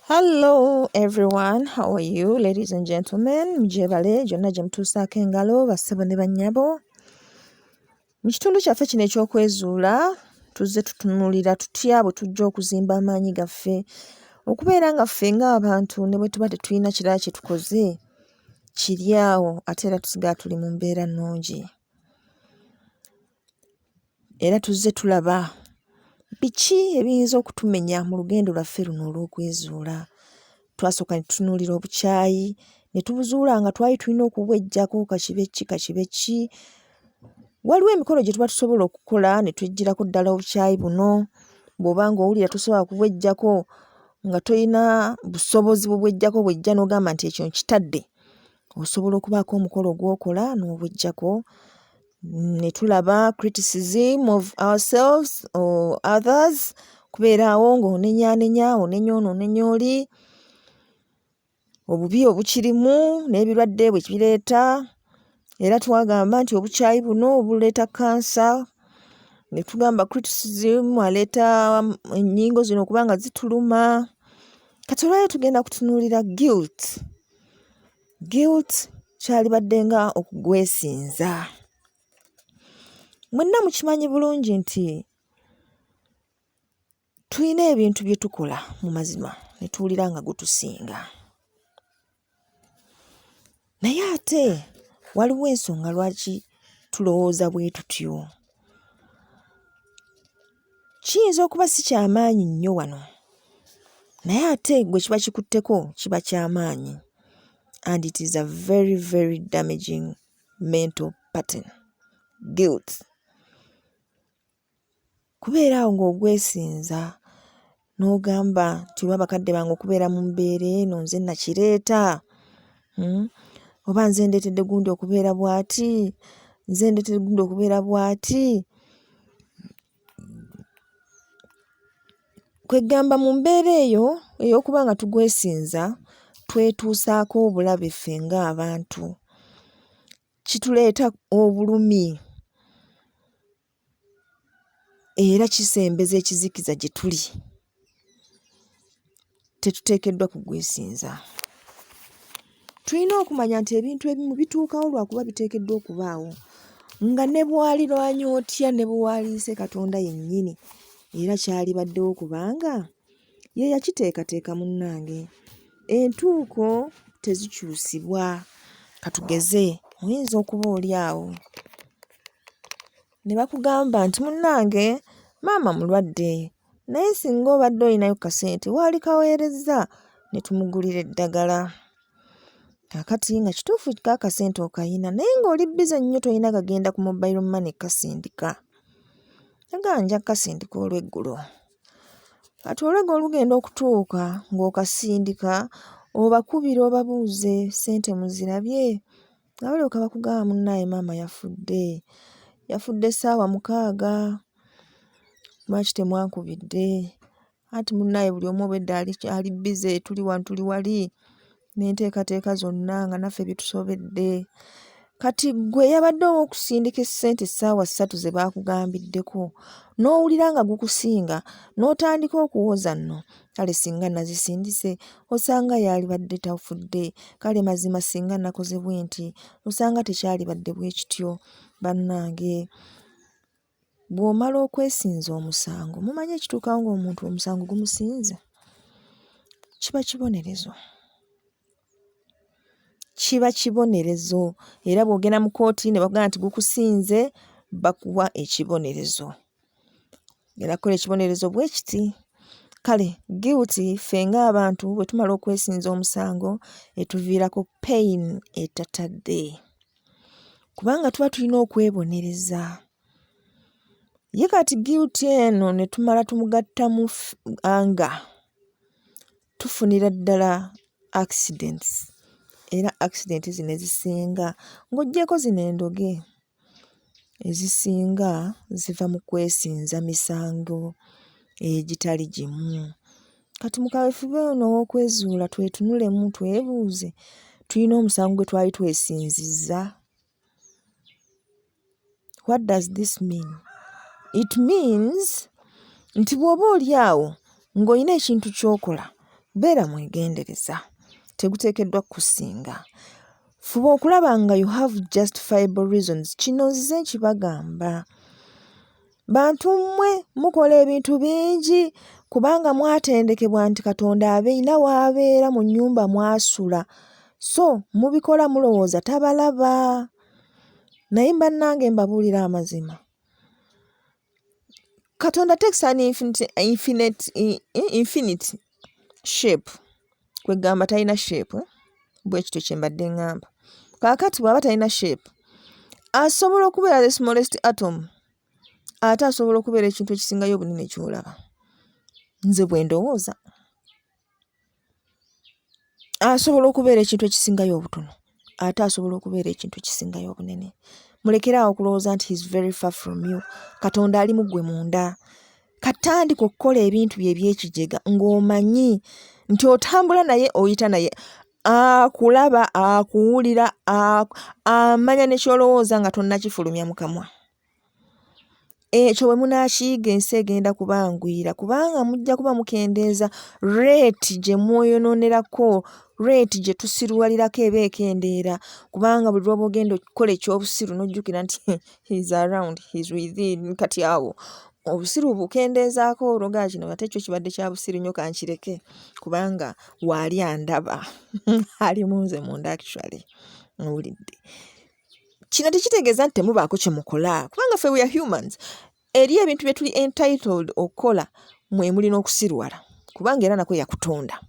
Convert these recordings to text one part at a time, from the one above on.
Hello everyone, how are you ladies and gentlemen? Mujebale gyonna gye mutuusaako engalo bassebo ne bannyabo. Mu kitundu kyaffe kino eky'okwezuula tuzze tutunuulira tutya bwe tujja okuzimba amaanyi gaffe okubeera nga ffe ng'abantu ne bwe tuba tetulina kirala kye tukoze kiri awo ate era tusigala tuli mu mbeera nnungi. Era tuzze tulaba biki ebiyinza okutumenya mu lugendo lwaffe luno olw'okwezuula. Twasooka ne tutunuulira obukyayi ne tubuzuula nga twali tulina okubweggyako ka kibe ki ka kibe ki. Waliwo emikolo gye tuba tusobola okukola ne tweggyirako ddala obukyayi buno. Bw'oba ng'owulira tosobola kubweggyako nga tolina busobozi bubweggyako bwejja n'ogamba nti ekyo nkitadde, osobola okubaako omukolo gw'okola n'obweggyako. Ne tulaba criticism of ourselves or others, kubeera awo ng'onenyaanenya, onenya ono onenya oli, obubi obukirimu n'ebirwadde bwe kireeta. Era twagamba nti obukyayi buno buleeta kkansa, ne tugamba criticism aleeta ennyingo zino okuba nga zituluma. Kati olwaleero tugenda kutunuulira guilt. Guilt kyalibadde nga okugwesinza. Mwenna mukimanyi bulungi nti tulina ebintu bye tukola mu mazima ne tuwulira nga gutusinga. Naye ate waliwo ensonga lwaki tulowooza bwe tutyo. Kiyinza okuba si kya maanyi nnyo wano naye ate gwe kiba kikutteko kiba kya maanyi and it is a very very damaging mental pattern, guilt. Kubeera awo ng'ogwesinza n'ogamba nti oba bakadde bange okubeera mu mbeera eno nze nakireeta hmm? Oba nze ndeetedde gundi okubeera bw'ati, nze ndeetedde gundi okubeera bw'ati. Kweggamba mu mbeera eyo ey'okuba nga tugwesinza twetuusaako obulabe ffe ng'abantu. Kituleeta obulumi era kisembeza ekizikiza gye tuli. Tetuteekeddwa kugwesinza. Tulina okumanya nti ebintu ebimu bituukawo lwa kuba biteekeddwa okubaawo nga ne bw'alirwanya otya ne bwe waaliyise Katonda yennyini era kyalibaddewo kubanga ye yakiteekateeka munnange. Entuuko tezikyusibwa. Katugeze oyinza okuba oli awo ne bakugamba nti munnange maama mulwadde naye singa obadde olinayo ku kasente waalikaweerezza ne tumugulira eddagala. Kaakati nga kituufu ko akasente okayina naye ng'oli bbize nnyo tolina gagenda ku mobile money kkasindika. Nagamba nja kkasindika olweggulo. Kati olweggulo lugenda okutuuka ng'okasindika obakubira obabuuze ssente muzirabye? Nga balyoka bakugamba munnaaye maama yafudde, yafudde ssaawa 6 lwaki temwankubidde? Anti munnaaye buli omu obwedda ali ali bbize tuli wano tuli wali n'enteekateeka zonna nga naffe bitusobedde. Kati ggwe eyabadde ow'okusindika essente essaawa 3 ze baakugambiddeko n'owulira nga gukusinga n'otandika okuwoza nno kale singa nazisindise osanga yaalibadde tafudde, kale mazima singa nakoze bwenti osanga tekyalibadde bwe kityo. Bannange bw'omala okwesinza omusango mumanyi ekituukawo ng'omuntu omusango gumusinze? Kiba kibonerezo. Kiba kibonerezo era bw'ogenda mu kkooti ne bakugamba nti gukusinze bakuwa ekibonerezo. Ogenda kukola ekibonerezo bwe kiti. Kale guilt ffe ng'abantu bwe tumala okwesinza omusango etuviirako pain etatadde kubanga tuba tulina okwebonereza. Ye kati guilt eno ne tumala tumugattamu anger tufunira ddala accidents era accident zino ezisinga ng'oggyeko zino endoge ezisinga ziva mu kwesinza misango egitali gimu. Kati mu kaweefube ono ow'okwezuula twetunulemu twebuuze tulina omusango gwe twali twesinzizza? What does this mean? It means nti bw'oba oli awo ng'olina ekintu ky'okola Beera mwegendereza, teguteekeddwa kukusinga. Fuba okulaba nga you have justifiable reasons. Kino nzize nkibagamba. Bantu mmwe mukola ebintu bingi kubanga mwatendekebwa nti Katonda abeina w'abeera mu nnyumba mw'asula. So mubikola mulowooza tabalaba. Naye bannange mbabuulira amazima. Katonda takes an infinite, infinite, infinite shape. Kwegamba talina shape eh? Bwe kityo kye mbadde ŋŋamba. Kaakati bw'aba talina shape, asobola okubeera the smallest atom, ate asobola okubeera ekintu ekisingayo obunene ky'olaba. Nze bwe ndowooza. Asobola okubeera ekintu ekisingayo obutono ate asobola okubeera ekintu ekisingayo obunene. Mulekere awo okulowooza nti he's very far from you. Katonda ali mu ggwe munda. Katandika okukola ebintu bye eby'ekijega ng'omanyi nti otambula naye oyita naye akulaba akuwulira amanya ne ky'olowooza nga tonnakifulumya mu kamwa. Ekyo bwe munaakiyiga ensi egenda kubanguyira kubanga mujja kuba mukendeeza reeti gye mweyonoonerako, reeti gye tusiruwalirako eba ekendeera kubanga buli lw'oba ogenda okukola eky'obusiru n'ojjukira nti he is around, he is within kati awo obusiru obukendeezaako olwo kino ate kyo kibadde kya busiru nnyo kankireke kubanga waali andaba ali mu nze munda actually owulidde. Kino tekitegeeza nti temubaako kye mukola kubanga ffe we are humans. Eriyo ebintu bye tuli entitled okukola mwe muli n'okusiruwala kubanga era nakwo yakutonda.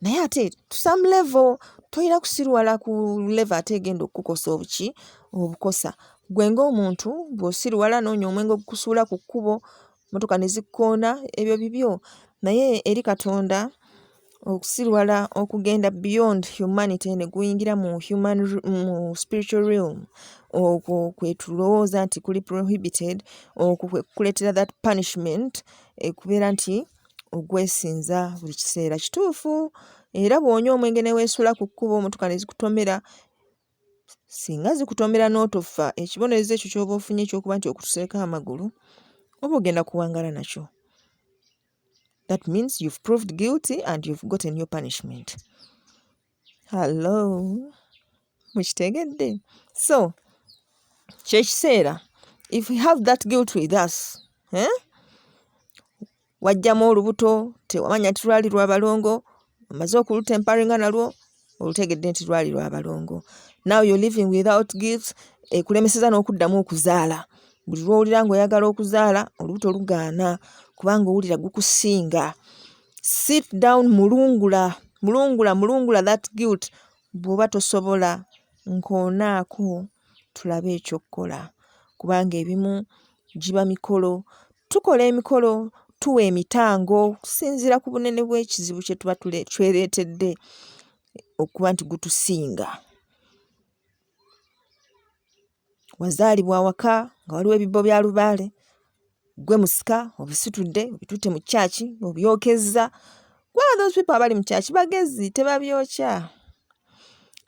Naye ate to some level tolina kusiruwala ku level ate egenda okukukosa obuki obukosa. Ggwe ng'omuntu bw'osiruwala n'onywa omwenge ogukusuula ku kkubo, mmotoka ne zikukoona ebyo bibyo. Naye eri Katonda okusiruwala okugenda beyond humanity ne guyingira mu human mu spiritual realm okwo kwe tulowooza nti kuli prohibited okwo kwe kukuleetera that punishment ekubeera nti ogwesinza buli kiseera. Kituufu era bw'onywa omwenge ne weesuula ku kkubo mmotoka ne zikutomera singa zikutomera n'otofa ekibonerezo ekyo ky'oba ofunye eky'okuba nti okutuseeko amagulu oba ogenda kuwangaala nakyo. That means you've proved guilty and you've gotten your punishment. Hello. Mukitegedde? So, kyekiseera if we have that guilt with us, eh? Wajjamu olubuto tewamanya nti lwali lwa balongo omaze okulutemparinga nalwo olutegedde nti lwali lwa balongo. Now you're living without guilt ekulemeseza n'okuddamu okuzaala. Buli lw'owulira ng'oyagala okuzaala olubuto lugaana kubanga owulira gukusinga. Sit down mulungula mulungula mulungula that guilt bw'oba tosobola nkoonaako tulabe eky'okukola kubanga ebimu giba mikolo tukola emikolo tuwa emitango okusinziira ku bunene bw'ekizibu kye tuba twereetedde okuba nti gutusinga. Wazaalibwa awaka nga waliwo ebibbo bya lubaale, ggwe musika obisitudde obitutte mu church obyokezza. Kubanga those people abali mu church bagezi tebabyokya,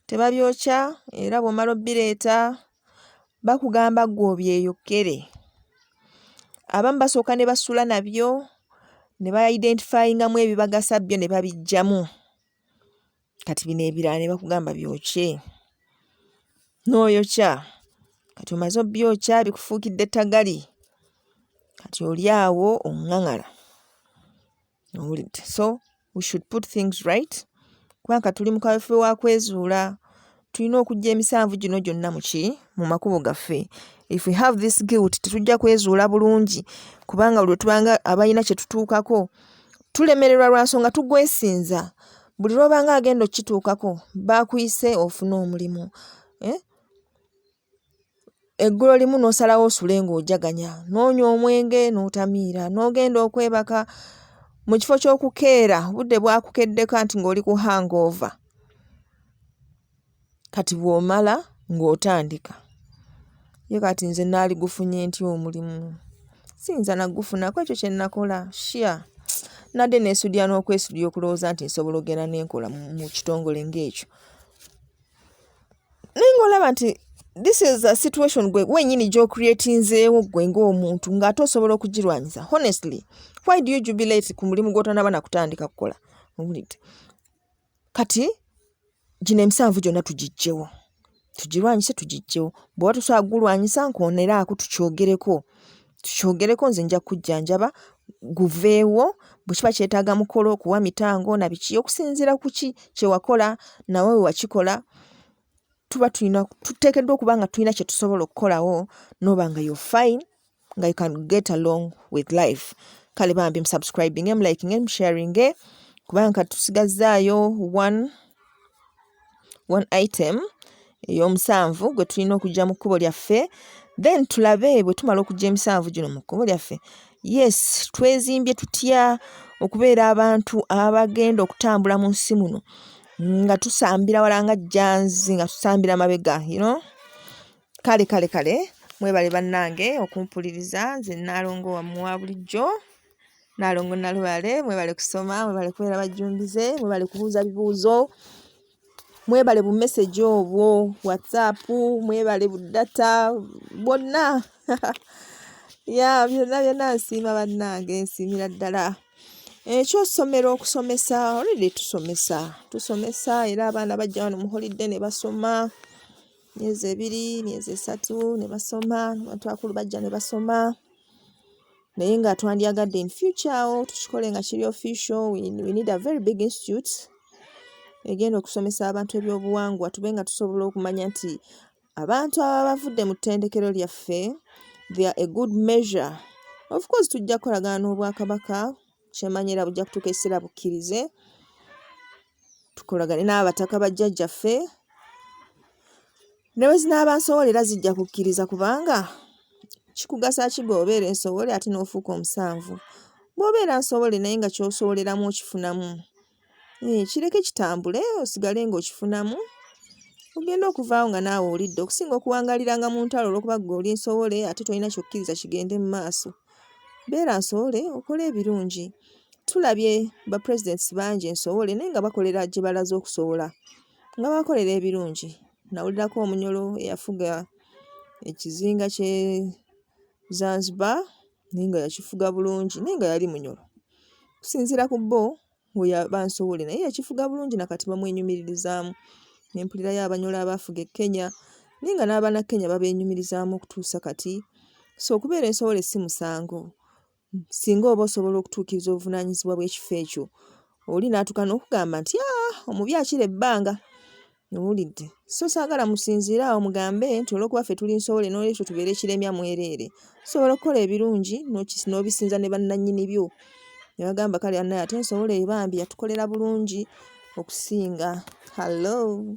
tebabyokya era bw'omala obbireeta bakugamba ggwe obyeyokere. Abamu basooka ne basula nabyo ne ba-identifyingamu ebibagasa byo ne babiggyamu. Kati bino ebirala ne bakugamba byokye n'oyokya. Kati omaze obbyokya bikufuukidde ttagali, kati oli awo oŋŋaŋala. Owulidde? So we should put things right kubanga tuli mu kaweefube wa kwezuula. Tulina okuggya emisanvu gino gyonna mu ki? Mu makubo gaffe. If we have this guilt tetujja kwezuula bulungi kubanga buli lwe tubanga abalina kye tutuukako tulemererwa lwa nsonga tugwesinza. Buli lw'obanga agenda okkituukako baakuyise ofune omulimu eh? Eggulo limu n'osalawo osule ng'ojaganya n'onywa omwenge n'otamiira n'ogenda okwebaka mu kifo ky'okukeera obudde bwakukeddeko anti ng'oli ku hangover. Kati bw'omala ng'otandika. Ye kati nze naaligufunye ntya omulimu? Siyinza na kugufunako ekyo kye nakola shia. Nadde neesudira n'okwesudira okulowooza nti nsobola okugenda ne nkola mu kitongole ng'ekyo. Naye ng'olaba nti this is a situation gwe wennyini gy'ocreatinzeewo ggwe ng'omuntu ng'ate osobola okugirwanyisa. Honestly, why do you jubilate ku mulimu gw'otannaba na kutandika kukola? Owulidde? Kati gino emisanvu gyonna tugiggyewo, tugirwanyise tugiggyewo. Bw'oba tosobola kugulwanyisa nkooneraako tukyogereko, tukyogereko nze nja kukujjanjaba guveewo. Bwe kiba kyetaaga mukolo, kuwa mitango na biki okusinziira ku ki kye wakola nawe we wakikola, tuba tulina tuteekeddwa okuba nga tulina kye tusobola okukolawo n'oba nga you're fine. Nga you can get along with life. Kale bambi musubscribinge, mulikinge, musharinge kubanga kati tusigazzaayo one item ey'omusanvu gwe tulina okujja mu kkubo lyaffe, then tulabe bwe tumala okujja emisanvu gino mu kkubo lyaffe, yes, twezimbye tutya okubeera abantu abagenda okutambula mu nsi muno nga tusambira wala nga jjanzi, nga tusambira mabega, you know. Kale kale kale mwebale bannange okumpuliriza. Nze Nnaalongo wammwe wa bulijjo, Nnaalongo Nalubaale. Mwebale kusoma, mwebale kubeera bajjumbize, mwebale kubuuza bibuuzo, mwebale bu message obwo WhatsApp, mwebale bu data bwonna. Ya byonna byonna nsiima bannange, nsiimira ddala. Eky'ossomero okusomesa, already tusomesa, tusomesa era abaana bajja wano mu holiday ne basoma. Myezi 2, myezi 3 ne basoma, abantu abakulu bajja ne basoma. Naye nga twandyagadde in future awo tukikole nga kiri official. We need a very big institute egenda okusomesa abantu ebyobuwangwa, tube nga tusobola okumanya nti abantu ababa bavudde mu ttendekero lyaffe they are a good measure. Of course tujja kukolagana n'Obwakabaka, kyemanyi era bujja kutuuka ekiseera bukkirize tukolagane n'abataka bajjajjaffe. Ne bwe zinaaba nsowole era zijja kukkiriza, kubanga kikugasa ki gwe obeera ensowole ate n'ofuuka omusanvu? Bw'obeera nsowole naye nga ky'osowoleramu okifunamu, kireke kitambule osigale ng'okifunamu, ogende okuvaawo nga naawe olidde okusinga okuwangaaliranga mu ntalo olw'okuba ggwe oli nsowole ate tolina ky'okkiriza kigende mu maaso. Beera nsowole okole ebirungi. Tulabye ba presidents bangi ensowole naye nga bakolera gye balaze okusowola, nga bakolera ebirungi. Nawulirako Omunyolo eyafuga ekizinga ky'e Zanzibar naye nga yakifuga bulungi naye nga yali Munyolo. Okusinziira ku bo oyo aba nsowole naye yakifuga bulungi na kati bamwenyumiririzaamu. Ne mpulirayo Abanyolo abaafuga e Kenya naye nga n'Abannakenya babeenyumirizaamu okutuusa kati. So okubeera ensowole si musango singa oba osobola okutuukiriza obuvunaanyizibwa bw'ekifo ekyo. Oli n'atuuka n'okugamba nti aah omubi akira ebbanga. Owulidde? So saagala musinziire awo mugambe nti olw'okuba ffe tuli nsowole n'olwekyo tubeere kiremya mwereere. Osobola okukola ebirungi n'obisinza ne bannannyini byo. Ne bagamba kale bannaye ate ensowole eyo bambi yatukolera bulungi okusinga. Hallo.